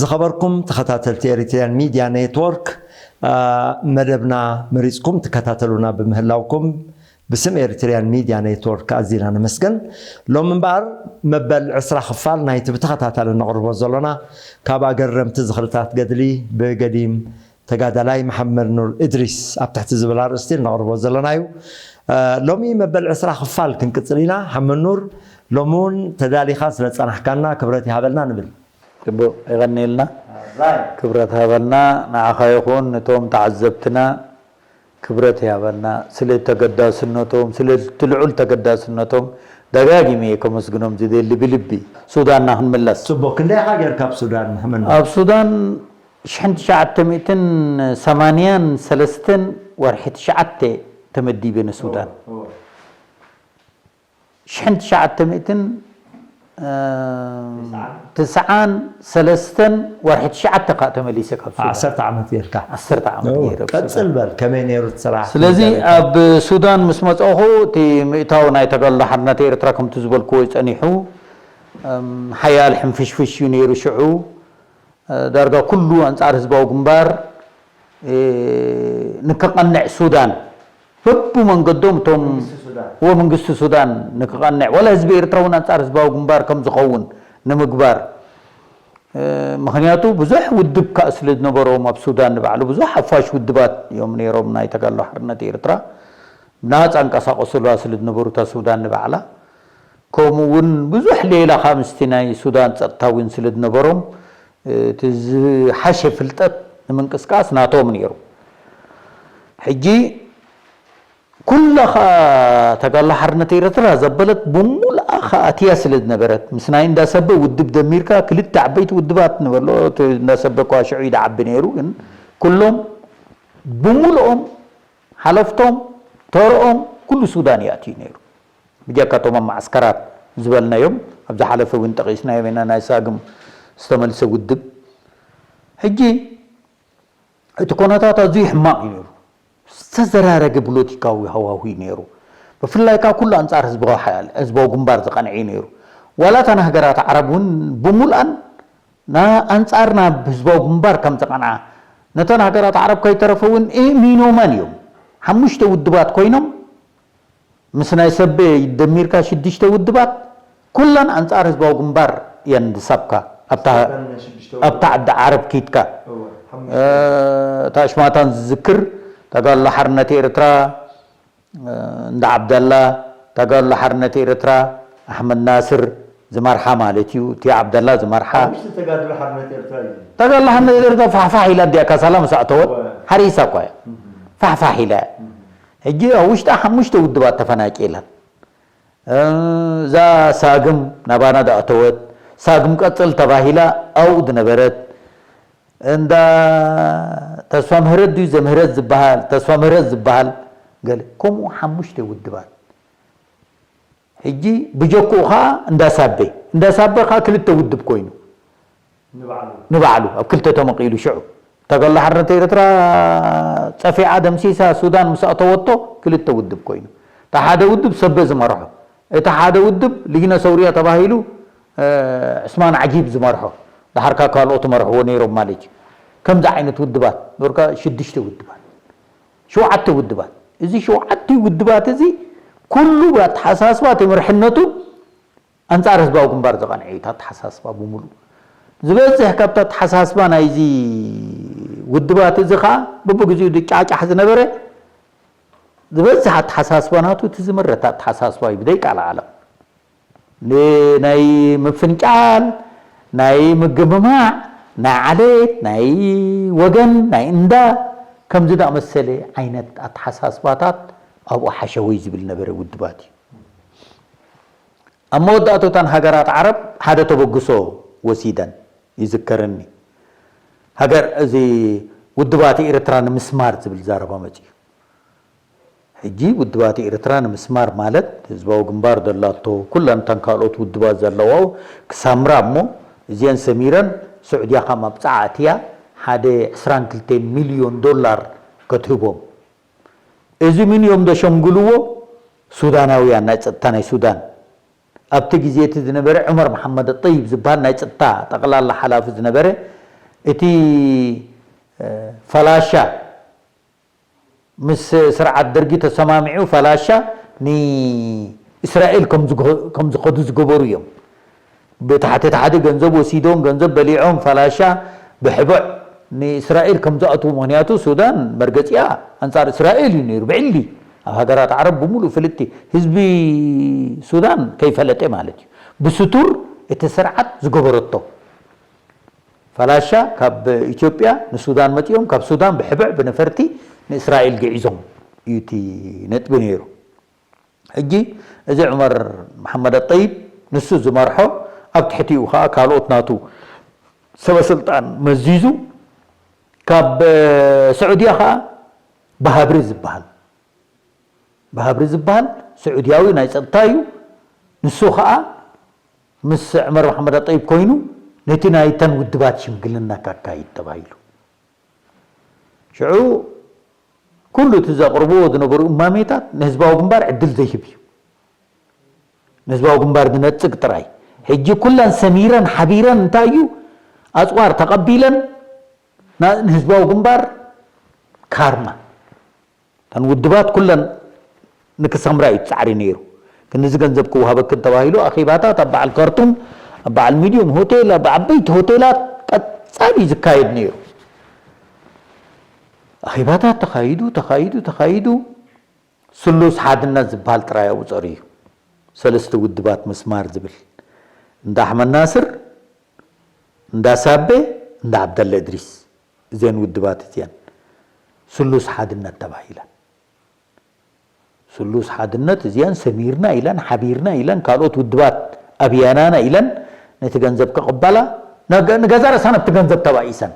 ዝኸበርኩም ተኸታተልቲ ኤሪትሪያን ሚድያ ኔትወርክ፣ አ፣ መደብና መሪጽኩም ትከታተሉና ብምህላውኩም ብስም ኤሪትሪያን ሚድያ ኔትወርክ ኣዚና ነመስግን። ሎሚ እምበኣር መበል ዕስራ ክፋል ናይቲ ብተኸታታሊ ነቕርቦ ዘሎና ካብ ኣገረምቲ ዝኽርታት ገድሊ ብገዲም ተጋዳላይ መሓመድ ኑር እድሪስ ኣብ ትሕቲ ዝብል ኣርእስቲ ነቕርቦ ዘሎና እዩ። አ፣ ሎሚ መበል ዕስራ ክፋል ክንቅጽል ኢና። ሓመድ ኑር፣ ሎሚ እውን ተዳሊኻ ስለ ጸናሕካና ክብረት ይሃበልና ንብል። ጽቡቕ፣ የቐንየልና። ራይ። ክብረት ሃበልና፣ ንዓኻ ይኹን፣ ነቶም ተዓዘብትና ክብረት ይሃበልና። ስለ ተገዳስነቶም፣ ስለ እቲ ልዑል ተገዳስነቶም ደጋጊመ እየ ከመስግኖም ዝደሊ ብልቢ። ሱዳንና ክንምለስ። ጽቡቕ፣ ክንደይ ኢኻ ጌርካ ኣብ ሱዳን፣ መሓመድ? ኣብ ሱዳን ሽሕን ትሽዓተ ሚእትን ሰማንያን ሰለስተን ወርሒ ትሽዓተ ተመዲበ ንሱዳን። እወ፣ እወ። ሽሕን ትሽዓተ ሚእትን፣ እ፣ ትስዓን ሰለስተን ወርሒ ትሽዓተ ከኣ ተመሊሰ ካብ ሱዳን። ዓሰርተ ዓመት ጌርካ። ዓሰርተ ዓመት እወ፣ ጌረ ኣብ ቀጽል ሱዳን። በል፣ ከመይ ነይሩ እቲ ስራሕ? ስለዚ ክንገረካ። ኣብ ሱዳን ምስ መጻእኹ፣ እቲ ምእታው ናይ ተጋድሎ ሓርነት ኤርትራ ከምቲ ዝበልክዎ እዩ ጸኒሑ። እም፣ ሓያል ሕንፍሽፍሽ እዩ ነይሩ ሽዑ። እ፣ ዳርጋ ኩሉ ኣንጻር ህዝባዊ ግንባር፣ እ፣ ንክቐንዕ ሱዳን በብመንገዶም እቶም መንግስቲ ሱዳን። ወ መንግስቲ ሱዳን ንክቐንዕ፣ ዋላ ህዝቢ ኤርትራ እውን ኣንጻር ህዝባዊ ግንባር ከም ዝኸውን ንምግባር፣ እ፣ ምኽንያቱ ብዙሕ ውድብ ከኣ ስለ ዝነበሮም ኣብ ሱዳን ንባዕሉ ብዙሕ ሓፋሽ ውድባት እዮም ነይሮም ናይ ተጋድሎ ሓርነት ኤርትራ። ብናጻ እንቀሳቐሱላ ስለ ዝነበሩ እታ ሱዳን ንባዕላ። ከምኡ እውን ብዙሕ ሌላ ከኣ ምስቲ ናይ ሱዳን ጸጥታ እውን ስለ ዝነበሮም፣ እቲ ዝሓሸ ፍልጠት ንምንቅስቃስ ናቶም ነይሩ። ሕጂ ኩላ ከኣ ተጋድሎ ሓርነት ኤርትራ ዘበለት ብሙሉኣ ከኣ ኣትያ ስለ ዝነበረት፣ ምስ ናይ እንዳ ሰበ ውድብ ደሚርካ ክልተ ዓበይቲ ውድባት ንበሎ፣ እቲ እንዳ ሰበ እኳ ሽዑ እዩ ዝዓቢ ነይሩ፣ ግን ኩሎም ብሙሉኦም ሓለፍቶም፣ ተረኦም፣ ኩሉ ሱዳን እዩ ኣትዩ ነይሩ። ብጀካ እቶም ኣብ ማዓስከራት ዝበልናዮም፣ ኣብ ዝሓለፈ እውን ጠቒስናዮም ኢና፣ ናይ ሳግም ዝተመልሰ ውድብ። ሕጂ እቲ ኩነታት ኣዝዩ ሕማቕ እዩ ነይሩ። ዝተዘራረገ ፖለቲካዊ ሃዋሁ እዩ ነይሩ። ብፍላይ ከኣ ኩሉ ኣንጻር ህዝባዊ ሓያል፣ ህዝባዊ ግንባር ዝቐንዐ እዩ ነይሩ። ዋላ እተን ሃገራት ዓረብ እውን ብምሉኣን ና-፣ ኣንጻር ናብ ህዝባዊ ግንባር ከም ዝቐንዓ፣ ነተን ሃገራት ዓረብ ከይተረፈ እውን እሚኖመን እዮም። ሓሙሽተ ውድባት ኮይኖም፣ ምስ ናይ ሰበ ደሚርካ ሽዱሽተ ውድባት፣ ኩለን ኣንጻር ህዝባዊ ግንባር እየን ዝሳብካ። ኣብታ፣ ሰበን ሽዱሽተ ውድባት። ኣብታ ዓዲ ዓረብ ኪድካ። እወ፣ ሓሙሽተ። እ፣ እታ ሽማታን ዝዝክር፣ ተጋድሎ ሓርነት ኤርትራ፣ እ፣ እንዳ ዓብደላ፣ ተጋድሎ ሓርነት ኤርትራ፣ ኣሕመድ ናስር ዝመርሓ ማለት እዩ። እቲ ዓብደላ ዝመርሓ። ሓሙሽተ ተጋድሎ ሓርነት ኤርትራ እዩ። ተጋድሎ ሓርነት ኤርትራ ፋሕፋሕ ኢላ እንድያ፣ ካሳላ ምስ ኣእተወት እወ። ሓሪሳ እኳ እያ። እህ። ፋሕፋሕ ኢላ እያ። እህ። ሕጂ ኣብ ውሽጣ ሓሙሽተ ውድባት ተፈናቂለን። እ፣ እዛ ሳግም ናባና ዝኣተወት፣ ሳግም ቀጽል ተባሂላ ኣብኡ ዝነበረት፣ እንዳ ተስፋ ምህረት ድዩ ዘምህረት ዝበሃል፣ ተስፋ ምህረት ዝበሃል፣ ገለ ከምኡ ሓሙሽተ ውድባት። ሕጂ ብጀክኡ ኸኣ እንዳ ሳቤ፣ እንዳ ሳቤ ኸኣ ክልተ ውድብ ኮይኑ። ንባዕሉ። ንባዕሉ ኣብ ክልተ ተመቒሉ ሽዑ። ተጋድሎ ሓርነት ኤርትራ ጸፊዓ ደምሲሳ ሱዳን ምስ ኣእተወቶ ክልተ ውድብ ኮይኑ። እቲ ሓደ ውድብ ሰበ ዝመርሖ። እቲ ሓደ ውድብ ልጅነ ሰውርያ ተባሂሉ፣ እ፣ ዕስማን ዓጂብ ዝመርሖ። ደሓር ከኣ ካልኦት ይመርሕዎ ነይሮም ማለት እዩ። ከምዚ ዓይነት ውድባት፣ ዶርካ ሽዱሽተ ውድባት። ሸውዓተ ውድባት። እዚ ሸውዓተ ውድባት እዚ ኩሉ ብኣተሓሳስባ እቲ መርሕነቱ ኣንጻር ህዝባዊ ግንባር ዝቐንዐ እዩ፣ እቲ ኣተሓሳስባ ብምሉእ። ዝበዝሕ ካብቲ ኣተሓሳስባ ናይዚ ውድባት እዚ ኸኣ በብግዜኡ ዝጫጫሕ ዝነበረ፣ ዝበዝሕ ኣተሓሳስባ ናቱ እቲ ዝምረት ኣተሓሳስባ እዩ፣ ብደይ ቃል ዓለም። ን-፣ ናይ ምፍንጫል፣ ናይ ምግምማዕ፣ ናይ ዓሌት፣ ናይ ወገን፣ ናይ እንዳ፣ ከምዚ ዝኣመሰለ ዓይነት ኣተሓሳስባታት ኣብኡ ሓሸወይ ዝብል ነበረ ውድባት እዩ። ኣብ መወዳእታ እተን ሃገራት ዓረብ ሓደ ተበግሶ ወሲደን ይዝከረኒ። ሃገር፣ እዚ ውድባት ኤርትራ ንምስማር ዝብል ዘረባ መጺኡ። ሕጂ ውድባት ኤርትራ ንምስማር ማለት ህዝባዊ ግንባር ደላቶ፣ ኩለን እተን ካልኦት ውድባት ዘለዋኡ ክሳምራ እሞ፣ እዚአን ሰሚረን ስዑድያ ካብ ማብጻዓ ኣትያ ሓደ ዕስራን ክልተን ሚልዮን ዶላር ከትህቦም። እዚ ምን እዮም ዘሸምግልዎ? ሱዳናውያን፣ ናይ ጸጥታ ናይ ሱዳን። ኣብቲ ግዜ እቲ ዝነበረ ዑመር መሓመድ ጠይብ ዝበሃል ናይ ጸጥታ ጠቕላላ ሓላፊ ዝነበረ፣ እቲ ፈላሻ ምስ ስርዓት ደርጊ ተሰማሚዑ ፈላሻ ንእስራኤል ከም ዝኸዱ ዝገበሩ እዮም። ብታሕቲ ታሕቲ ገንዘብ ወሲዶም ገንዘብ በሊዖም ፈላሻ ብሕቡዕ ንእስራኤል ከም ዝኣትዉ ምክንያቱ ሱዳን መርገፂኣ ኣንፃር እስራኤል እዩ ነይሩ ብዕሊ ኣብ ሃገራት ዓረብ ብምሉእ ፍልጥቲ ህዝቢ ሱዳን ከይፈለጠ ማለት እዩ ብስቱር እቲ ስርዓት ዝገበረቶ ፈላሻ ካብ ኢትዮጵያ ንሱዳን መፂኦም ካብ ሱዳን ብሕብዕ ብነፈርቲ ንእስራኤል ግዒዞም እዩ እቲ ነጥቢ ነይሩ። ሕጂ እዚ ዑመር መሓመድ ኣጠይብ ንሱ ዝመርሖ ኣብ ትሕቲኡ ከዓ ካልኦት ናቱ ሰበስልጣን መዚዙ ካብ ስዑድያ ከዓ ብሃብሪ ዝበሃል ብሃብሪ ዝበሃል ስዑድያዊ ናይ ፀጥታ እዩ። ንሱ ከዓ ምስ ዑመር መሓመድ ኣጠይብ ኮይኑ ነቲ ናይተን ውድባት ሽምግልና ካካይድ ተባሂሉ። ሽዑ ኩሉ እቲ ዘቕርብዎ ዝነበሩ እማሜታት ንህዝባዊ ግንባር ዕድል ዘይህብ እዩ። ንህዝባዊ ግንባር ዝነፅግ ጥራይ። ሕጂ ኩለን ሰሚረን ሓቢረን እንታይ እዩ ኣፅዋር ተቐቢለን ንህዝባዊ ግንባር ካርማ እተን ውድባት ኩለን ንክሰምራ እዩ ፃዕሪ ነይሩ። ክንዚ ገንዘብ ክወሃበክን ተባሂሉ ኣኼባታት ኣብ በዓል ካርቱም፣ ኣብ በዓል ሚድዮም ሆቴል፣ ኣብ ዓበይቲ ሆቴላት ቀፃሊ ዝካየድ ነይሩ። ኣኼባታት ተኻይዱ ተኻይዱ ተኻይዱ ስሉስ ሓድነት ዝበሃል ጥራይ ኣብኡ ፀርዩ ሰለስተ ውድባት ምስማር ዝብል እንዳ ኣሕመድ ናስር፣ እንዳ ሳቤ፣ እንዳ ዓብደላ እድሪስ እዘን ውድባት እዚኣን ስሉስ ሓድነት ተባሂለን። ስሉስ ሓድነት እዚኣን ሰሚርና ኢለን ሓቢርና ኢለን ካልኦት ውድባት ኣብያናና ኢለን ነቲ ገንዘብ ክቕበላ ንገዛ ርእሳን ኣብቲ ገንዘብ ተባኢሰን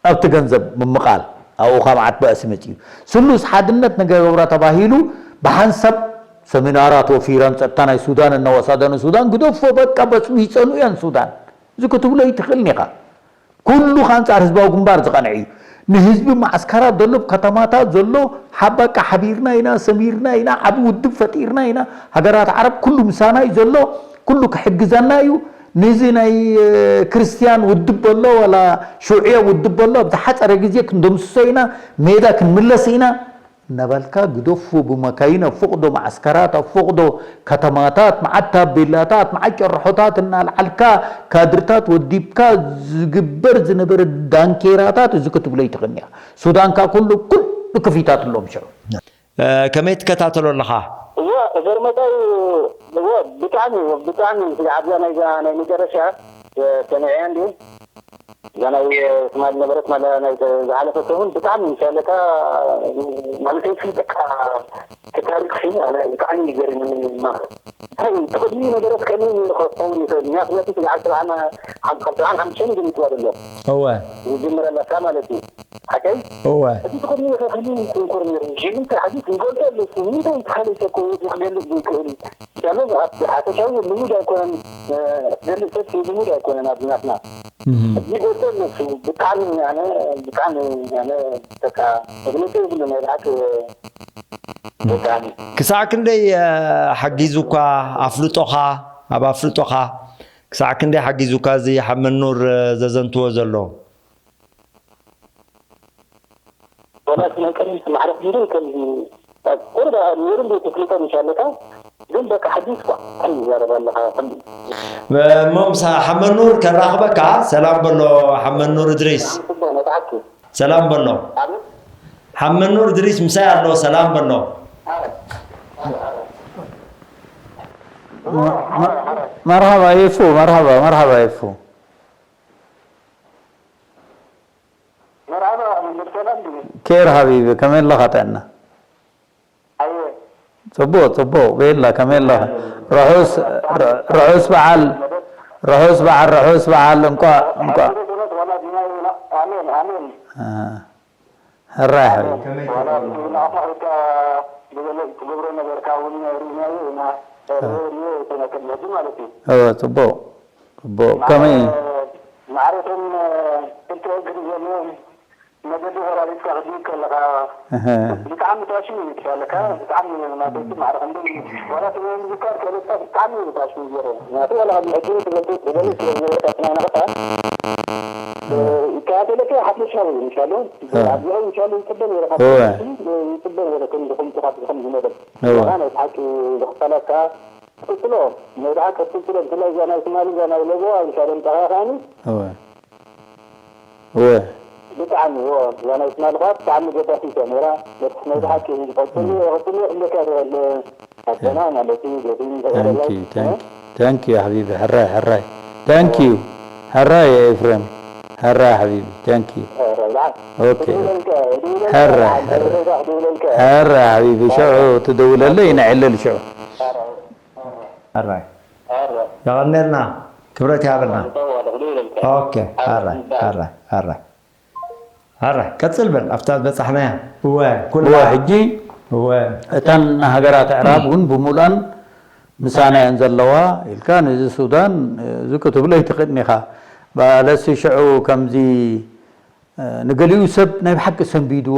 ኣብቲ ገንዘብ ምምቓል ኣብኡ ካብ ዓት ባእሲ መፅዩ ስሉስ ሓድነት ንገገብራ ተባሂሉ ብሓንሳብ ሰሚናራት ወፊረን ፀጥታ ናይ ሱዳን እናወሳደኑ ሱዳን ግደፎ በቃ በፅቢፀኑ እየን ሱዳን እዚ ክትብሎ ይትኽእል ኒኻ ኩሉ ካንፃር ህዝባዊ ግንባር ዝቐንዐ እዩ። ንህዝቢ ማዓስከራት ዘሎ ከተማታት ዘሎ ሓባቃ ሓቢርና ኢና ሰሚርና ኢና ዓብ ውድብ ፈጢርና ኢና ሃገራት ዓረብ ኩሉ ምሳና እዩ ዘሎ ኩሉ ክሕግዘና እዩ። ንዚ ናይ ክርስትያን ውድብ ኣሎ ዋላ ሽውዕያ ውድብ ኣሎ ኣብ ዝሓፀረ ግዜ ክንደምስሶ ኢና ሜዳ ክንምለስ ኢና። እናበልካ ግደፎ ብመካይን ኣብ ፎቕዶ ማዓስከራት ኣብ ፎቕዶ ከተማታት መዓት ታቤላታት መዓት ጨርሖታት እናልዓልካ ካድርታት ወዲብካ ዝግበር ዝነበረ ዳንኬራታት እዚ ክትብሎ ይትኽእል ኢኻ። ሱዳን ከኣ ኩሉ ኩሉ ክፊታትሎም ሽዑ። ከመይ ትከታተሎ ኣለኻ? እዋ እገርመካ እዩ። እዋ ብጣዕሚ ብጣዕሚ ኣብዛ ናይዛ ናይ መጨረሻ ሰሚዐያ እንዲ እዛ ናይ ትማሊ ነበረት ማለት ናይ ዝሓለፈ ሰሙን ብጣዕሚ ይሻለካ ማለት እዩ በቃ እቲ ታሪክ ሲ ኣነ ብጣዕሚ ይገርም ማለት እንታይ ትቕድሚ ነገራት ከመይ ክኸውን ይኽእል ምክንያቱ ነቲ ስግዓት ስብዓን ካብ ስብዓን ሓሙሽተን ጀሚርዋ ዘሎ እወ ዝጅምረለካ ማለት እዩ ሓቀይ እወ እቲ ትቕድሚ ከኸሊ ክንኮር ነይሩ ሽግንተ ሓዚ ክንገልጾ ኣለኩ ምንታይ ተሓሊፈ ክገልጽ ዘይክእል ሰበብ ኣብ ሓፈሻዊ ልሙድ ኣይኮነን ገልጽ ሰብ ልሙድ ኣይኮነን ኣብዚ ናትና ይጎደል ነሱ ብጣዕሚ ኣነ ብጣዕሚ ኣነ በቃ መግለፂ የብሉን ናይ ብሓቂ ብጣዕሚ ክሳዕ ክንደይ ሓጊዙካ ኣፍልጦኻ ኣብ ኣፍልጦኻ ክሳዕ ክንደይ ሓጊዙካ እዚ ሓመኑር ዘዘንትዎ ዘሎ ወላ ናይ ቀደም ማዕረ ክንደይ ከም ቁርባ ኔሩ እንዴ ትፍልጦ ምሻለካ ግን በቃ ሓዲስ ኳ ከም ይዛረብ ኣለካ ከም እሞ ምስ ሓመኑር ከራኽበካ ሰላም በሎ ሓመኑር እድሪስ ጽቡቅ ነታዓኪ ሰላም በሎ ሓመኑር እድሪስ ምሳይ ኣሎ ሰላም በሎ መርሃባ ይፉ መርሃባ መርሃባ ይፉ መርሃባ መንገድ ሰላም ድዩ ኬር ሓቢቢ ከመይ ኣለኻ ጥዕና ኣየ ጽቡቅ ጽቡቅ ቤላ ከመይ ኣለኻ ርሑስ ርሑስ በዓል ርሑስ በዓል ርሑስ በዓል እንቋዕ እንቋዕ ኣሜን ኣሜን ሕራይ ሓቢቢ ዋላ ንዓኻ ኢልካ ብገለ ትገብሮ ነበርካ እውን ርኢናዮ ኢና ሪዮ ይኮነከል ሕጂ ማለት እዩ እወ ጽቡቅ ጽቡቅ ከመይ እዩ ማዕረቶም ክልተ እግሪ ዘለዎም መገዲ ወራሪትካ ክትብል ከለኻ ብጣዕሚ ታሽሙ እዩ ትሻለካ ብጣዕሚ ናተቲ ማዕረ ክንደይ ዋላ ስለ ምዝካር ክእለትካ ብጣዕሚ እዩ ታሽሙ ገይረ ምክንያቱ ዋላ ካብ ሕጂ ትፈልጡ ትበሉ ስለ ዝነበርካ ስናይ ናቕታ ኣተለከ ሓፈሻዊ ምሻሉ ኣብዚኦ ምሻሉ ይፅበ ነረ ካብ እወ። ይፅበ ነረ ከም ዝኸምጡ ካብ ዝኸም ዝመደብ እወ። ናይ ብሓቂ ዝኽፈለካ ቀፅሎ ናይ ብሓቂ ቀፅሎ ብፍላይ እዛ ናይ ትማሊ እዛ ናይ ለበዋ ምሻሉ እንጠኻ ከዓኒ እወ እወ ብጣዕሚ እወ እዛ ናይ ትማሊ ከዓ ብጣዕሚ ገዳሲት እያ ነራ ናይ ብሓቂ ቀፅሎ ቀፅሎ ክብለካ ይኽእል ኣቦና ማለት እዩ ገዲም Thank you, thank you, thank you يا حبيبي. حراي، حراي. Thank you. حراي يا إفريم. حراي يا حبيبي. Thank you. Okay. حراي، حراي. حراي يا حبيبي. شعو تدوللي نعلل شعو. ሕራይ የቐኔልና ክብረት ይሃበልና። ኦኬ ሕራይ ሕራይ ሕራይ ሕራይ ቀፅል በል ኣብታ ዝበፃሕናያ። እወ ኩላ እወ ሕጂ እወ እተን ሃገራት ኣዕራብ እውን ብምሉኣን ምሳና እየን ዘለዋ ኢልካ ነዚ ሱዳን እዚ ክትብሎ ኣይትኽእልን ኢኻ። በለሲ ሽዑ ከምዚ ንገሊኡ ሰብ ናይ ብሓቂ ሰንቢድዎ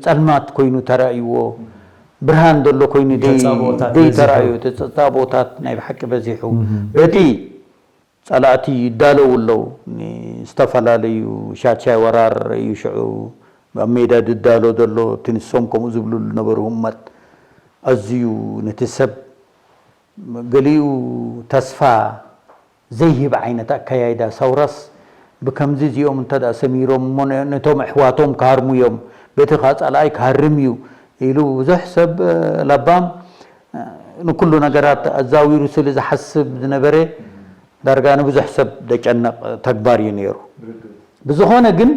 ጸልማት ኮይኑ ተራእይዎ ብርሃን ዘሎ ኮይኑ ደይ- ተጻብኦታት ደይተራእዩ በዚሑ። ተጻብኦታት ናይ ብሓቂ በዚሑ በቲ ጸላእቲ ይዳለዉ ኣለዉ። ዝተፈላለዩ ሻድሻይ ወራር እዩ ሽዑ ኣብ ሜዳ ዝዳሎ ዘሎ፣ እቲ ንሶም ከምኡ ዝብሉ ዝነበሩ ህሞት ኣዝዩ ነቲ ሰብ ገሊኡ ተስፋ ዘይህብ ዓይነት ኣከያይዳ ሰውራስ ብከምዚ እዚኦም እንተ ደኣ ሰሚሮም እሞ ነ- ነቶም ኣሕዋቶም ክሃርሙ እዮም፣ በቲ ኻእ ጸላኣይ ክሃርም እዩ ኢሉ ብዙሕ ሰብ ለባም ንኩሉ ነገራት ኣዛዊሩ ስለ ዝሓስብ ዝነበረ ዳርጋ ንብዙሕ ሰብ ደጨነቕ ተግባር እዩ ነይሩ። ብዝኾነ ግን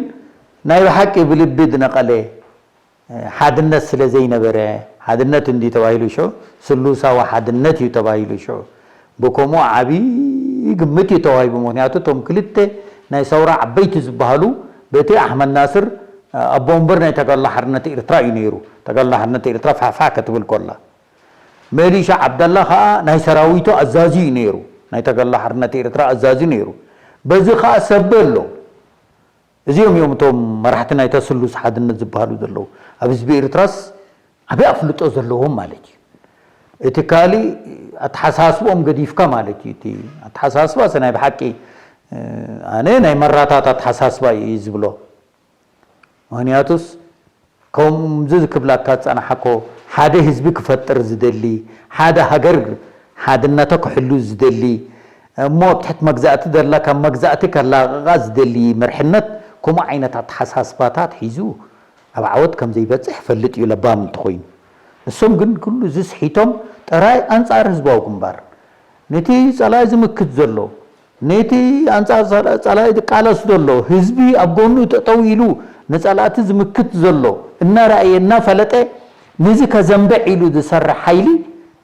ናይ ብሓቂ ብልቢ ዝነቐለ ሓድነት ስለ ዘይነበረ ሓድነት እንዲ ተባሂሉ ሽዑ ስሉሳዊ ሓድነት እዩ ተባሂሉ ሽዑ ብከምኡ ዓብዪ ግምት እዩ ተዋሂቡ። ምክንያቱ እቶም ክልተ ናይ ሰውራ ዓበይቲ ዝበሃሉ በቲ ኣሕመድ ናስር ኣቦ ወንበር ናይ ተጋድሎ ሓርነት ኤርትራ እዩ ነይሩ። ተጋድሎ ሓርነት ኤርትራ ፋሕፋሕ ክትብል ኮላ መሊሻ ዓብደላ ከዓ ናይ ሰራዊቱ ኣዛዚ እዩ ነይሩ። ናይ ተጋድሎ ሓርነት ኤርትራ ኣዛዚ ነይሩ። በዚ ከዓ ሰበ ኣሎ። እዚኦም እዮም እቶም መራሕቲ ናይታ ስሉስ ሓድነት ዝበሃሉ ዘለዉ። ኣብ ህዝቢ ኤርትራስ ዓብዪ ኣፍልጦ ዘለዎም ማለት እዩ። እቲ ካሊእ ኣተሓሳስብኦም ገዲፍካ ማለት እዩ። እቲ ኣተሓሳስባስ ናይ ብሓቂ ኣነ ናይ መራታት ኣተሓሳስባ እዩ ዝብሎ። ምክንያቱስ ከምዚ ክብላካ ዝጸናሓኮ ሓደ ህዝቢ ክፈጥር ዝደሊ፣ ሓደ ሃገር ሓድነታ ክሕሉ ዝደሊ፣ እሞ ኣብ ትሕቲ መግዛእቲ ዘላ ካብ መግዛእቲ ከላቕቓ ዝደሊ መርሕነት ከምኡ ዓይነት ኣተሓሳስባታት ሒዙ ኣብ ዓወት ከም ዘይበጽሕ ይፈልጥ እዩ ለባም እንተኾይኑ። ንሶም ግን ኩሉ እዚ ስሒቶም ጥራይ ኣንጻር ህዝባዊ ግንባር ነቲ ጸላኢ ዝምክት ዘሎ ነቲ ኣንጻር ጸላኢ ዝቃለስ ዘሎ ህዝቢ ኣብ ጎኑ ጠጠው ኢሉ ንጸላእቲ ዝምክት ዘሎ እናረኣየ እናፈለጠ ነዚ ከዘንብዕ ኢሉ ዝሰርሕ ሓይሊ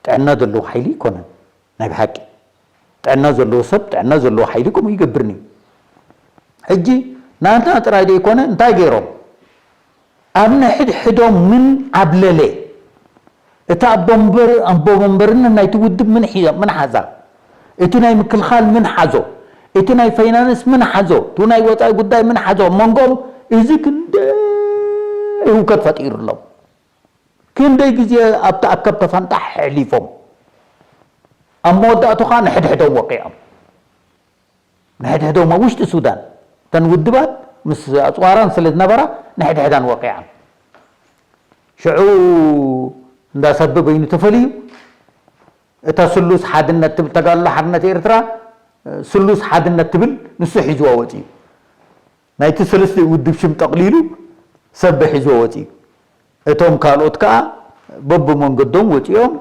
ጥዕና ዘለዎ ሓይሊ ኣይኮነን። ናይ ብሓቂ ጥዕና ዘለዎ ሰብ ጥዕና ዘለዎ ሓይሊ ከምኡ ይገብርኒ። ሕጂ ናንትና ጥራይ ዘይኮነ እንታይ ገይሮም ኣብ ንሕድሕዶም ምን ዓብለለ እታ ኣቦ ወንበርነት ናይቲ ውድብ ምን ሓዛ፣ እቲ ናይ ምክልኻል ምን ሓዞ፣ እቲ ናይ ፋይናንስ ምን ሓዞ፣ እቲ ናይ ወፃኢ ጉዳይ ምን ሓዞ፣ ኣብ መንጎም እዚ ክንደይ ህውከት ፈጢሩሎም፣ ክንደይ ግዜ ኣብ ተኣከብ ተፈንጣሕ ኣሕሊፎም፣ ኣብ መወዳእቱ ከዓ ንሕድሕዶም ወቂዖም። ንሕድሕዶም ኣብ ውሽጢ ሱዳን እተን ውድባት ምስ ኣፅዋራን ስለ ዝነበራ ንሕድሕዳን ወቂዓን ሽዑ እንዳ ሰብ በይኑ ተፈልዩ እታ ስሉስ ሓድነት ትብል ተጋድሎ ሓርነት ኤርትራ ስሉስ ሓድነት ትብል ንሱ ሒዝዋ ወፂኡ ናይቲ ሰለስተ ውድብ ሽም ጠቕሊሉ ሰብ ሒዝዋ ወፂኡ እቶም ካልኦት ከኣ በብመንገዶም ወጺኦም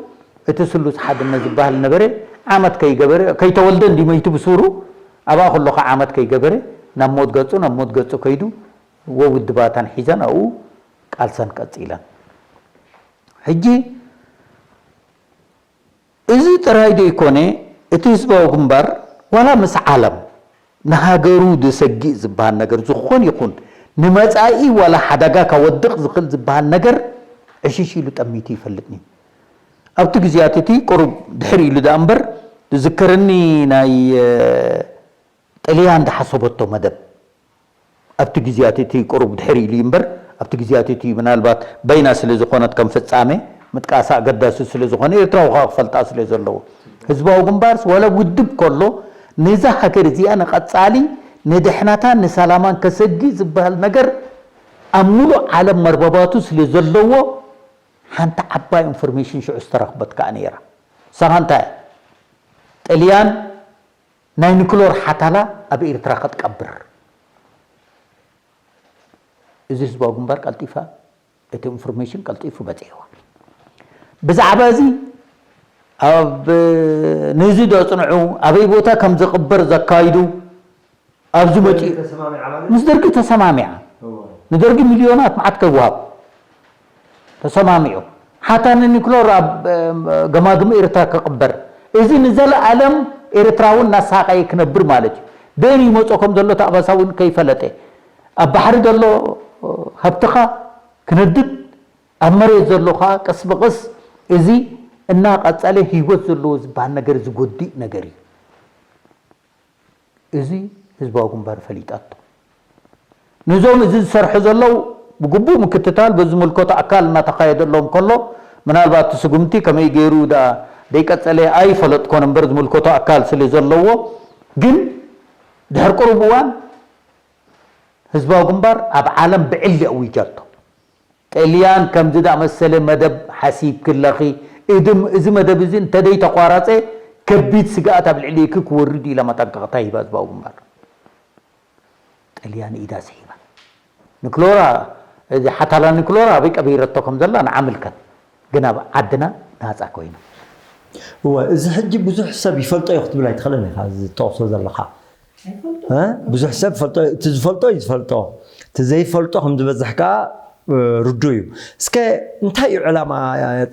እቲ ስሉስ ሓድነት ዝበሃል ነበረ ዓመት ከይገበረ ከይተወልደ እንዲ መይቱ ብሱሩ ኣብኣ ከሎ ከኣ ዓመት ከይገበረ ናብ ሞት ገጹ ናብ ሞት ገጹ ከይዱ ወውድባታን ሒዘን ኣብኡ ቃልሰን ቀጺለን ሕጂ እዚ ጥራይ ዶ ይኮነ እቲ ህዝባዊ ግንባር ዋላ ምስ ዓለም ንሃገሩ ዘሰግእ ዝበሃል ነገር ዝኾን ይኹን ንመጻኢ ዋላ ሓደጋ ካወድቕ ዝኽእል ዝበሃል ነገር ዕሽሽ ኢሉ ጠሚቱ ይፈልጥኒ ኣብቲ ግዜያት እቲ ቁሩብ ድሕር ኢሉ ደኣ እምበር ዝዝከረኒ ናይ ጥልያን ዝሓሰበቶ መደብ ኣብቲ ግዜያት እቲ ቁሩብ ድሕር ኢሉ እዩ እምበር ኣብቲ ግዜያት እቲ ምናልባት በይና ስለ ዝኾነት ከም ፍጻሜ ምጥቃሳ ኣገዳሲ ስለ ዝኾነ ኤርትራዊ ከዓ ክፈልጣ ስለ ዘለዎ ህዝባዊ ግንባርስ ዋላ ውድብ ከሎ ነዛ ሃገር እዚኣ ንቐጻሊ ንድሕነታን ንሰላማን ከሰጊ ዝበሃል ነገር ኣብ ሙሉእ ዓለም መርበባቱ ስለ ዘለዎ ሓንቲ ዓባይ ኢንፎርሜሽን ሽዑ ዝተረኽበት ከኣ ነይራ። ንሳ እንታይ እያ? ጥልያን ናይ ኒክሎር ሓታላ ኣብ ኤርትራ ክትቀብር። እዚ ህዝባዊ ግንባር ቀልጢፋ እቲ ኢንፎርሜሽን ቀልጢፉ በጺሕዋ። ብዛዕባ እዚ ኣብ ነዚ ዘጽንዑ ኣበይ ቦታ ከም ዝቕበር ዘካይዱ ኣብዚ መጺኡ ምስ ደርጊ ተሰማሚዓ። ንደርጊ ሚልዮናት መዓት ከይወሃብ ተሰማሚዑ። ሓታ ንኒክሎር ኣብ ገማግም ኤርትራ ክቕበር፣ እዚ ንዘለኣለም ኤርትራዊ እናሳቐየ ክነብር ማለት እዩ። በየን ይመጾ ከም ዘሎ እቲ ኣባሳ እውን ከይፈለጠ፣ ኣብ ባሕሪ ዘሎ ሃብትኻ ክነድድ፣ ኣብ መሬት ዘሎ ኸኣ ቀስ ብቐስ እዚ እናቐጸለ ህይወት ዘለዎ ዝበሃል ነገር ዝጎድእ ነገር እዩ። እዚ ህዝባዊ ግንባር ፈሊጣቶ። ነዞም እዚ ዝሰርሑ ዘለዉ ብግቡእ ምክትታል በዚ ዝምልከቶ ኣካል እናተኻየደሎም ከሎ፣ ምናልባት እቲ ስጉምቲ ከመይ ገይሩ ደኣ ደይቀጸለ ኣይፈለጥኮን እምበር፣ ዝምልከቶ ኣካል ስለ ዘለዎ፣ ግን ድሕሪ ቅሩብ እዋን ህዝባዊ ግንባር ኣብ ዓለም ብዕሊ ኣዊጃቶ። ጥልያን ከምዚ ዝኣመሰለ መደብ ሓሲብኪ ኣለኺ፣ እድም-፣ እዚ መደብ እዚ እንተደይተቋረጸ ከቢድ ስግኣት ኣብ ልዕሌኪ ክወርድ እዩ ኢላ መጠንቀቕታ ሂባ ህዝባዊ ግንባር። ጥልያን ኢዳ ስሒባ። ንክሎራ፣ እዚ ሓታላ ንክሎራ ኣበይ ቀቢረቶ ከም ዘላ ንዓ ምልከት። ግን ኣብ ዓድና ናጻ ኮይና። እወ፣ እዚ ሕጂ ብዙሕ ሰብ ይፈልጦ እዩ ክትብል ኣይትኽእልን ኢኻ፣ እዚ ትጠቕሶ ዘለኻ። እ? ብዙሕ ሰብ ፈልጦ፣ እቲ ዝፈልጦ እዩ ዝፈልጦ። እቲ ዘይፈልጦ ከም ዝበዝሕ ከኣ፣ እ፣ ርዱእ እዩ። እስከ እንታይ እዩ ዕላማ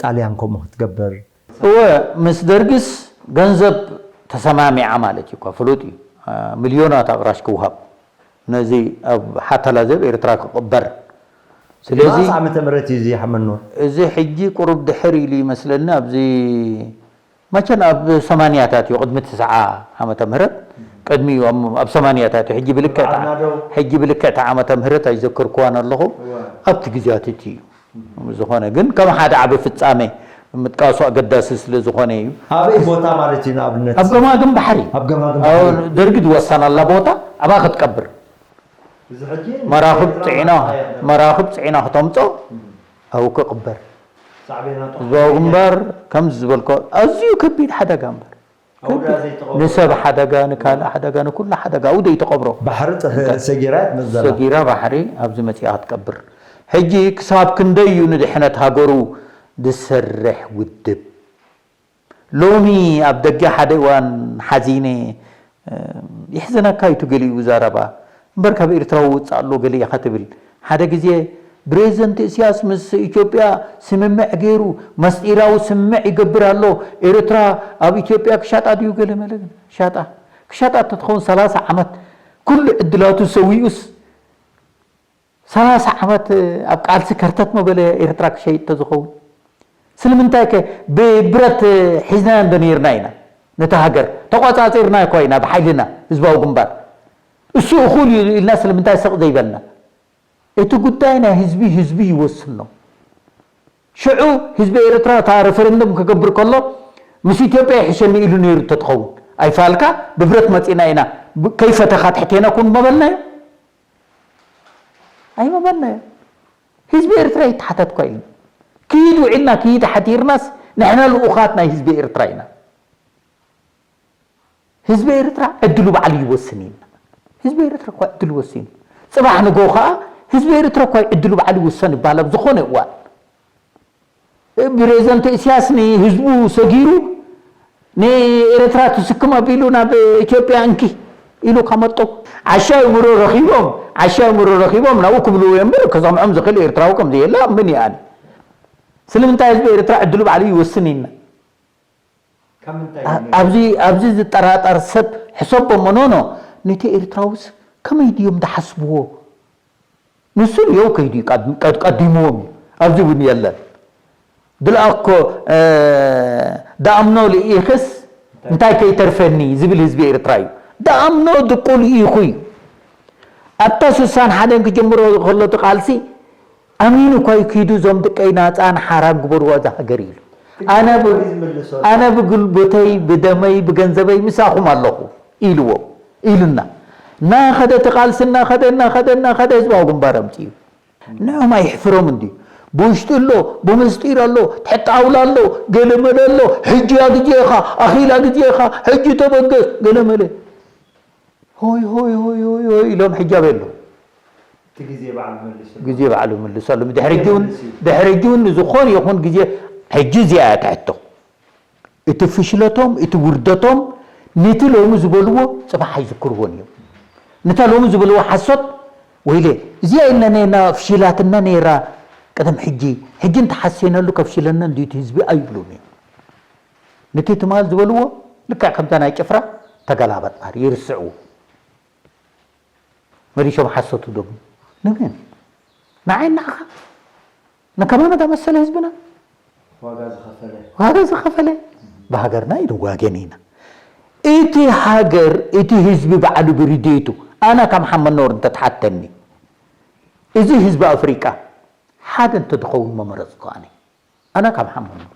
ጣልያን ከምኡ ክትገብር? እወ፣ ምስ ደርግስ ገንዘብ ተሰማሚዓ ማለት እዩ እኳ፣ ፍሉጥ እዩ። እ፣ ሚልዮናት ኣቕራሽ ክውሃብ። ነዚ ኣብ ሓተላ ዘብ ኤርትራ ክቕበር። ስለዚ መዓስ ዓመተ ምህረት እዩ እዚ ሓመድ ኑር? እዚ ሕጂ ቁሩብ ድሕር ኢሉ ይመስለኒ፣ ኣብዚ መቸን ኣብ ሰማንያታት እዩ፣ ቅድሚ ትስዓ ዓመተ ምህረት፣ ቅድሚ እዩ፣ ኣብ፣ ኣብ ሰማንያታት እዩ። ሕጂ ብልክዕ እታ፣ በዓልና ዶ? ሕጂ ብልክዕ እታ ዓመተ ምህረት ኣይዘከርኩዋን ኣለኹ። እወ። ኣብቲ ግዜያት እቲ እዩ። ዝኾነ ግን ከም ሓደ ዓቢ ፍጻመ ምጥቃሱ ኣገዳሲ ስለ ዝኾነ እዩ። ኣበይ ቦታ ማለት እዩ ንኣብነት? ኣብ ገማግም ባሕሪ። ኣብ ገማግም ኣብ ባሕሪ። ደርጊ ዝወሰናላ ቦታ ኣብኣ ክትቀብር። እዚ ሕጂ መራኽብ ንኤርትራ ጽዒና፣ ማእኸል እያ። መራኽብ ጽዒና ክተምጾ እም። ኣብኡ ክቕበር። ሳዕቤናቱ ህዝባዊ ግንባር ከምዚ ዝበልኮ ኣዝዩ ከቢድ ሓደጋ እምበር። ኣውዳ ዘይተቐብሮ። ንሰብ ሓደጋ፣ ንካልእ ሓደጋ፣ ንኩሉ ሓደጋ፣ ኣውደ ይተቐብሮ። ባሕሪ ጥሕ-፣ እንተ-፣ ሰጊራ ትመጽእ ዘላ። ሰጊራ ባሕሪ ኣብዚ መጺኣ ክትቀብር። ሕጂ ክሳብ ክንደይ እዩ ንድሕነት ሃገሩ ዝሰርሕ ውድብ? ሎሚ ኣብ ደገ ሓደ እዋን ሓዚነ፣ እ፣ የሕዝነካ እዩ እቲ ገሊኡ ዘረባ። እምበር ካብ ኤርትራ ውጽእ ኣሎ ገለ ኢኻ ትብል። ሓደ ግዜ ፕሬዚደንት ኢሳያስ ምስ ኢትዮጵያ ስምምዕ ገይሩ፣ መስጢራዊ ስምምዕ ይገብር ኣሎ፣ ኤርትራ ኣብ ኢትዮጵያ ክሻጣ ድዩ ገለ መለ ግን? ሻጣ። ክሻጣ እንተትኸውን ሰላሳ ዓመት ኩሉ ዕድላቱ ሰዊኡስ፣ ሰላሳ ዓመት ኣብ ቃልሲ ከርተት መበለ ኤርትራ ክሸይጥ ተዝኸውን? ስለምንታይ ከ ብብረት ሒዝናዮ እንዶ ነይርና ኢና? ነታ ሃገር ተቆጻጺርና እኮ ኢና ብሓይልና፣ ህዝባዊ ግንባር። እሱ እኹል እዩ ኢልና ስለምንታይ ስቕ ዘይበልና? እቲ ጉዳይ ናይ ህዝቢ፣ ህዝቢ ይወስኖ። ሽዑ ህዝቢ ኤርትራ እታ ሬፈረንደም ክገብር ከሎ፣ ምስ ኢትዮጵያ ይሕሸኒ ኢሉ ነይሩ እንተትኸውን፣ ኣይፋልካ፣ ብብረት መጺና ኢና፣ ብ-፣ ከይፈተኻ ትሕቴና ኩን መበልናዮ? ኣይመበልናዮ። ህዝቢ ኤርትራ ይተሓተት እኳ ኢልና። ክይድ ውዒልና፣ ክይድ ሓዲርናስ፣ ንሕና ልኡኻት ናይ ህዝቢ ኤርትራ ኢና። ህዝቢ ኤርትራ ዕድሉ ባዕሉ ይወስን ኢልና። ህዝቢ ኤርትራ እኳ ዕድሉ ወሲኑ። ጽባሕ ንግሆ ከኣ ህዝቢ ኤርትራ እኳ ዕድሉ ባዕሉ ይውሰን ይበሃል ኣብ ዝኾነ እዋን። ፕሬዚደንት ኢሳያስ ንህዝቡ ሰጊሩ ንኤርትራ ትስክም ኣቢሉ ናብ ኢትዮጵያ እንኪ ኢሉ ከመጦ። ዓሻ እምሮ ረኺቦም፣ ዓሻ እምሮ ረኺቦም ናብኡ ክብልዎ እዮም እምበር፣ ከሰምዖም ዝኽእል ኤርትራዊ ከም ዘየለ ኣምን እየ ኣነ። ስለምንታይ ህዝቢ ኤርትራ ዕድሉ ባዕሉ ይወስን ኢልና? ካብ ምንታይ ኣ-፣ እዩ? ኣብዚ፣ ኣብዚ ዝጠራጠር ሰብ ሕሰቦ መኖኖ፣ ነቲ ኤርትራውስ ከመይ ድዮም ዝሓስብዎ? ንሱ ንየው ከይዱ እዩ፣ ቀድ-፣ ቀድ-፣ ቀዲምዎም እዩ። ኣብዚ እውን የለን። ድልኣኮ፣ እ፣ ደኣምኖ ልኢኽስ እንታይ ከይተርፈኒ ዝብል ህዝቢ ኤርትራ እዩ። ደኣምኖ ድቁል ኢኹ እዩ። ኣብታ ስሳን ሓደን ክጅምሮ ከሎ እቲ ቃልሲ ኣሚኑ እኳ እዩ ክይዱ፣ "እዞም ድቀይ ናጻን ሓራን ግበርዋ እዛ ሃገር" ኢሉ። ኣነ ብ-፣ ኣነ ብጉልበተይ፣ ብደመይ፣ ብገንዘበይ ምሳኹም ኣለኹ ኢልዎ፣ ኢሉና። እናኸደ እቲ ቃልሲ እናኸደ እናኸደ እናኸደ ህዝባዊ ግንባር ኣምፅኡ። ንዕኦም ኣይሕፍሮም እንድዩ። ብውሽጢ ኣሎ፣ ብምስጢር ኣሎ፣ ትሕቲ ጣውላ ኣሎ፣ ገለመለ ኣሎ፣ ሕጂ እያ ግዜኻ፣ ኣኺላ ግዜኻ፣ ሕጂ ተበገስ፣ ገለመለ። ሆይ ሆይ ሆይ ሆይ ሆይ ኢሎም ሕጂ ኣበይ ኣለዉ? እቲ ግዜ ባዕሉ መልሱ ግዜ ባዕሉ ይምልሰሉ። ድሕሪ ሕጂ እውን ድሕሪ ሕጂ እውን ንዝኾነ ይኹን ግዜ ሕጂ እዚኣ እያ ትሕቶ። እቲ ፍሽለቶም እቲ ውርደቶም ነቲ ሎሚ ዝበልዎ ፅባሕ ኣይዝክርዎን እዮም። ነታ ሎሚ ዝበልዎ ሓሶት ወይለ እዚኣ ኢልና ነና ፍሽላትና ነይራ ቀደም ሕጂ ሕጂ እንተሓሴነሉ ከፍሽለና እንድዩ እቲ ህዝቢ ኣይብሉን እዮም። ነቲ ትማል ዝበልዎ ልክዕ ከምታ ናይ ጭፍራ ተገላበጥ ባህሪ ይርስዕዎ። መሊሾም ሓሰቱ ደሞ ንመን ንዓይ ንዓኻ ንከማና ዳመሰለ ህዝብና ዋጋ ዝኸፈለ ዋጋ ዝኸፈለ ብሃገርና ይንዋገን ኢና። እቲ ሃገር እቲ ህዝቢ ባዕሉ ብርድየቱ ኣና ካብ ሓመድ ኖር እንተትሓተኒ እዚ ህዝቢ ኣፍሪቃ ሓደ እንተዝኸውን መመረፅኩ ኣነ። ኣና ካብ ሓመድ ኖር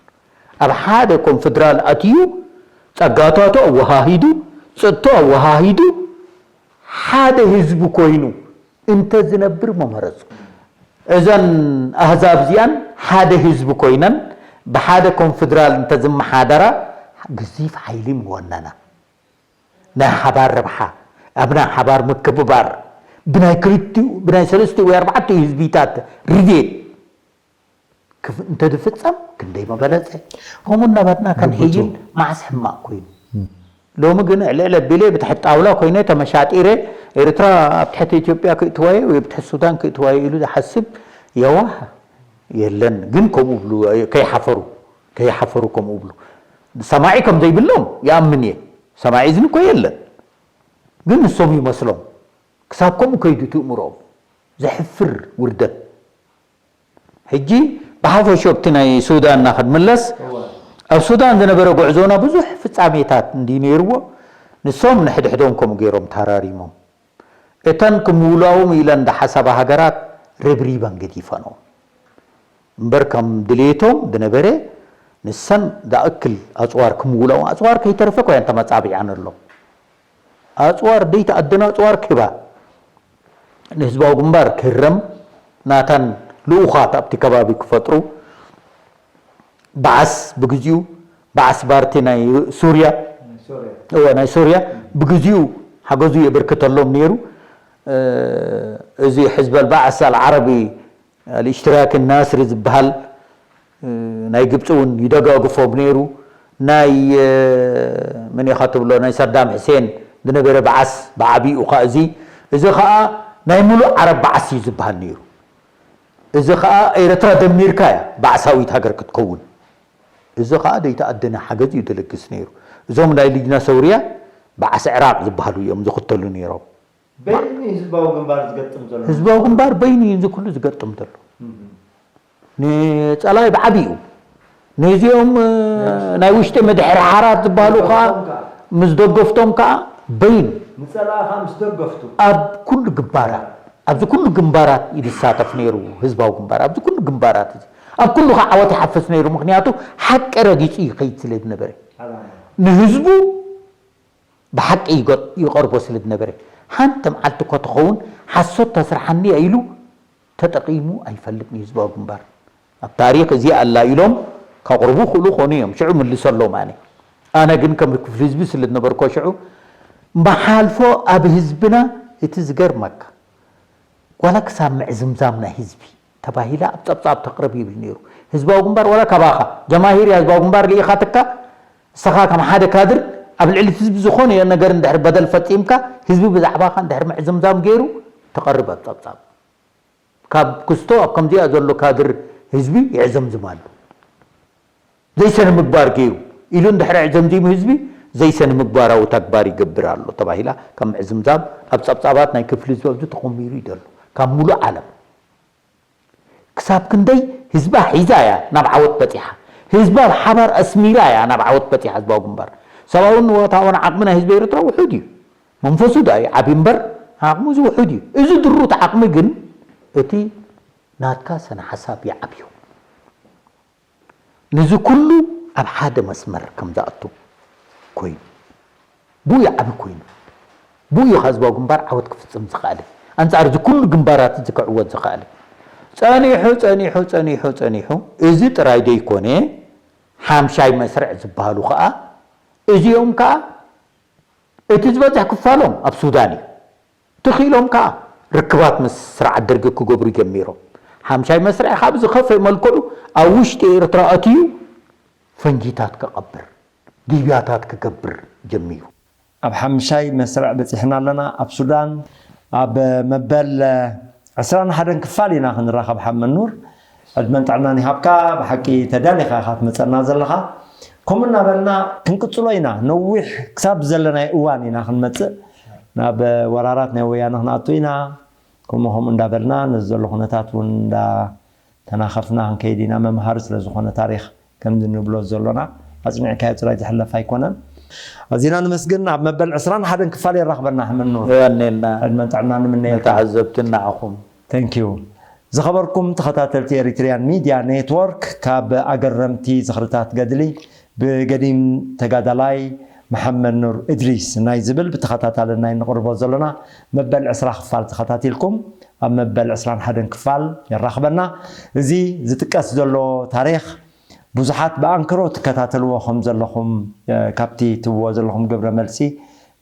ኣብ ሓደ ኮንፈድራል ኣትዩ ጸጋታቱ ኣወሃሂዱ ጸጥቶ ኣወሃሂዱ ሓደ ህዝቢ ኮይኑ እንተዝነብር መመረፅኩ። እዘን ኣህዛብ እዚኣን ሓደ ህዝቢ ኮይነን ብሓደ ኮንፈድራል እንተዝመሓደራ ግዚፍ ሓይሊ ምወነና። ናይ ሓባር ረብሓ ኣብ ናይ ሓባር ምክብባር ብናይ ክልቲኡ ብናይ ሰለስቲኡ ወይ ኣርባዕቲኡ ህዝቢታት ርድየት ክፍ- እንተዝፍጸም ክንደይ መበለጸ። ከምኡ እናባድና ከንሕይል መዓስ ሕማቕ ኮይኑ። ሎሚ ግን ዕልዕል ኣቢለ ብትሕቲ ጣውላ ኮይነ ተመሻጢረ ኤርትራ ኣብ ትሕቲ ኢትዮጵያ ክእትዋየ ወይ ብትሕቲ ሱዳን ክእትዋየ ኢሉ ዝሓስብ የዋህ የለን። ግን ከምኡ ብሉ ከይሓፈሩ ከይሓፈሩ ከምኡ ብሉ ሰማዒ ከም ዘይብሎም ይኣምን እየ። ሰማዒ እዝኒ እኮ የለን። ግን ንሶም ይመስሎም ክሳብ ከምኡ ከይዱ ትእምሮኦም ዘሕፍር ውርደት። ሕጂ ብሓፈሾ ኣብቲ ናይ ሱዳንና ክንምለስ ኣብ ሱዳን ዝነበረ ጉዕዞና ብዙሕ ፍጻሜታት እንዲ ነይርዎ ንሶም ንሕድሕዶም ከምኡ ገይሮም ተራሪሞም እተን ክምውላዎም ኢለን ዝሓሰባ ሃገራት ርብሪበን ገዲፈንኦ። እምበር ከም ድልየቶም ዝነበረ ንሰን ዝኣክል ኣፅዋር ክምውላዎም ኣፅዋር ከይተረፈ ኮያን ተመፃቢዓን ኣሎ። ኣፅዋር ደይተኣደና ኣፅዋር ክህባ ንህዝባዊ ግንባር ክህረም ናታን ልኡኻት ኣብቲ ከባቢ ክፈጥሩ በዓስ ብግዚኡ በዓስ ባርቲ ናይ ሱርያ እወ ናይ ሱርያ ብግዚኡ ሓገዙ የበርክተሎም ነይሩ። እዚ ሕዝበል በዓስ ኣልዓረቢ ኣልእሽትራክ ናስሪ ዝበሃል ናይ ግብፂ እውን ይደጋግፎም ነይሩ። ናይ መን ኢኻ ትብሎ ናይ ሳዳም ሕሴን ዝነበረ በዓስ ብዓብይኡ ኸዓ እዚ እዚ ኸዓ ናይ ሙሉእ ዓረብ በዓስ እዩ ዝበሃል ነይሩ። እዚ ኸዓ ኤርትራ ደሚርካ እያ በዓሳዊት ሃገር ክትከውን። እዚ ኸዓ ደይተኣደነ ሓገዝ እዩ ደለግስ ነይሩ። እዞም ናይ ልጅና ሰውርያ በዓስ ዕራቕ ዝበሃሉ እዮም ዝኽተሉ ነይሮም። በይኑ ህዝባዊ ግንባር ዝገጥም ዘሎ ህዝባዊ ግንባር በይኑ እዩ እዚ ኩሉ ዝገጥም ዘሎ። ንፀላይ ብዓብይኡ ነዚኦም ናይ ውሽጢ ምድሕርሓራት ዝበሃሉ ከዓ ምስ ደገፍቶም ከዓ በይኑ ንፀላእኻ ምስ ደገፍቱ ኣብ ኩሉ ግንባራት ኣብዚ ኩሉ ግንባራት እዩ ዝሳተፍ ነይሩ ህዝባዊ ግንባር ኣብዚ ኩሉ ግንባራት እዚ ኣብ ኩሉ ከዓ ዓወት ይሓፍስ ነይሩ ምክንያቱ ሓቂ ረጊፁ ይኸይድ ስለ ዝነበረ ንህዝቡ ብሓቂ ይቐርቦ ስለ ዝነበረ ሓንቲ መዓልቲ እኳ ተኸውን ሓሶት ተስርሓኒ እያ ኢሉ ተጠቒሙ ኣይፈልጥን እዩ ህዝባዊ ግንባር ኣብ ታሪኽ እዚኣ ኣላ ኢሎም ከቕርቡ ክእሉ ኾኑ እዮም ሽዑ ምልሰሎም ኣነ ኣነ ግን ከም ክፍሊ ህዝቢ ስለ ዝነበርኮ ሽዑ መሓልፎ ኣብ ህዝብና እቲ ዝገርመካ ዋላ ክሳብ ምዕዝምዛም ናይ ህዝቢ ተባሂላ ኣብ ጸብጻብ ተቕርብ ይብል ነይሩ። ህዝባዊ ግንባር ዋላ ካባኻ ጀማሂር እያ ህዝባዊ ግንባር ልኢኻትካ ንስኻ ከም ሓደ ካድር ኣብ ልዕሊ ህዝቢ ዝኾነ ነገር እንድሕር በደል ፈጺምካ ህዝቢ ብዛዕባኻ እንድሕር ምዕዝምዛም ገይሩ ተቐርብ ኣብ ጸብጻብ። ካብ ክስቶ ኣብ ከምዚኣ ዘሎ ካድር ህዝቢ ይዕዘምዝም ኣሎ። ዘይሰነ ምግባር ገይሩ ኢሉ እንድሕር ኣዕዘምዚሙ ህዝቢ ዘይሰነ ምግባራዊ ተግባር ይገብር ኣሎ ተባሂላ ከም ምዕዝምዛም ኣብ ጸብጻባት ናይ ክፍሊ ህዝቢ ኣብዚ ተኾሚሩ እዩ ዘሎ ካብ ሙሉእ ዓለም ክሳብ ክንደይ ህዝባ ሒዛ እያ ናብ ዓወት በጺሓ ህዝባ ብሓባር ኣስሚራ እያ ናብ ዓወት በጺሓ ህዝባዊ ግንባር ሰብኣውን ወታውን ዓቕሚ ናይ ህዝቢ ኤርትራ ውሑድ እዩ መንፈሱ ዳ እዩ ዓቢ እምበር ዓቕሙ እዚ ውሑድ እዩ እዚ ድሩት ዓቕሚ ግን እቲ ናትካ ሰነ ሓሳብ ይዓብዮ ነዚ ኩሉ ኣብ ሓደ መስመር ከም ዝኣቱ ኮይኑ ብኡ ይዓቢ ኮይኑ ብኡ እዩ ህዝባዊ ግንባር ዓወት ክፍፅም ዝኽኣለ፣ ኣንፃር እዚ ኩሉ ግንባራት እዚ ክዕወት ዝኽኣለ። ፀኒሑ ፀኒሑ ፀኒሑ ፀኒሑ፣ እዚ ጥራይ ደይኮነ፣ ሓምሻይ መስርዕ ዝበሃሉ ከዓ፣ እዚኦም ከዓ እቲ ዝበዝሕ ክፋሎም ኣብ ሱዳን እዩ። ትኽኢሎም ከዓ ርክባት ምስ ስርዓት ደርጊ ክገብሩ ጀሚሮም። ሓምሻይ መስርዕ ካብ ዝኸፈ መልክዑ ኣብ ውሽጢ ኤርትራ ኣትዩ ፈንጂታት ክቐብር፣ ሊብያታት ክገብር ጀሚሩ። ኣብ ሓምሻይ መስርዕ በፂሕና ኣለና። ኣብ ሱዳን ኣብ መበል ዕስራን ሓደን ክፋል ኢና ክንራኸብ። ሓመኑር፣ ዕድመን ጥዕናን ይሃብካ። ብሓቂ ተዳሊኻ ኢኻ ትመፀና ዘለኻ። ከምኡ እናበልና ክንቅፅሎ ኢና። ነዊሕ ክሳብ ዘለናይ እዋን ኢና ክንመፅእ። ናብ ወራራት ናይ ወያነ ክንኣቱ ኢና። ከምኡ ከምኡ እንዳበልና ነዚ ዘሎ ኩነታት እውን እንዳተናኸፍና ክንከይድ ኢና። መምሃሪ ስለ ዝኾነ ታሪኽ ከምዚ ንብሎ ዘሎና ኣጽኒዕካዮ ጥራይ ዝሕለፍ ኣይኮነን። ኣዚና ንመስግን። ኣብ መበል ዕስራን ሓደን ክፋል የራኽበና። ሕመኑ የቐንየልና። ዕድመን ጥዕናን ንምነየልካ። ንተዓዘብትን ንዓኹም። Thank you። ዝኸበርኩም ተኸታተልቲ ኤሪትሪያን ሚድያ ኔትወርክ፣ ካብ ኣገረምቲ ዝኽርታት ገድሊ ብገዲም ተጋዳላይ መሓመድ ኑር እድሪስ ናይ ዝብል ብተኸታታሊ ናይ ንቕርቦ ዘሎና መበል ዕስራ ክፋል ተኸታቲልኩም፣ ኣብ መበል ዕስራን ሓደን ክፋል የራኽበና። እዚ ዝጥቀስ ዘሎ ታሪኽ ብዙሓት ብኣንክሮ ትከታተልዎ ከም ዘለኹም፣ እ፣ ካብቲ ትብዎ ዘለኹም ግብረ መልሲ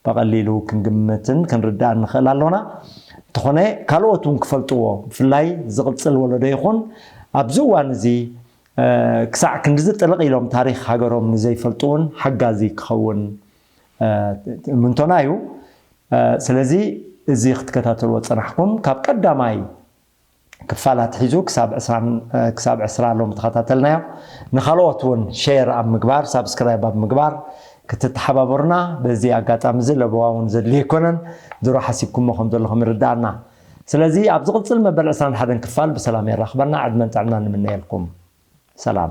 ብቐሊሉ ክንግምትን ክንርዳእን ንኽእል ኣሎና። እንተኾነ ካልኦት እውን ክፈልጥዎ፣ ብፍላይ ዝቕጽል ወለዶ ይኹን ኣብዚ እዋን እዚ፣ እ፣ ክሳዕ ክንድዚ ጥልቕ ኢሎም ታሪኽ ሃገሮም ንዘይፈልጡ እውን ሓጋዚ ክኸውን፣ እ፣ እምንቶና እዩ። እ፣ ስለዚ እዚ ክትከታተልዎ ዝጸናሕኩም ካብ ቀዳማይ ክፋል ኣትሒዙ ክሳብ ዕስራ፣ ክሳብ ዕስራ ሎም ተኸታተልናዮ። ንኻልኦት እውን ሼር ኣብ ምግባር፣ ሳብስክራይብ ኣብ ምግባር ክትተሓባበሩና በዚ ኣጋጣሚ እዚ ለበዋ እውን ዘድልዮ ኣይኮነን። ድሮ ሓሲብኩሞ ከም ዘለኹም ይርዳእና። ስለዚ ኣብ ዝቕጽል መበል ዕስራን ሓደን ክፋል ብሰላም የራኽበና። ዕድመን ጥዕናን ንምነየልኩም። ሰላም።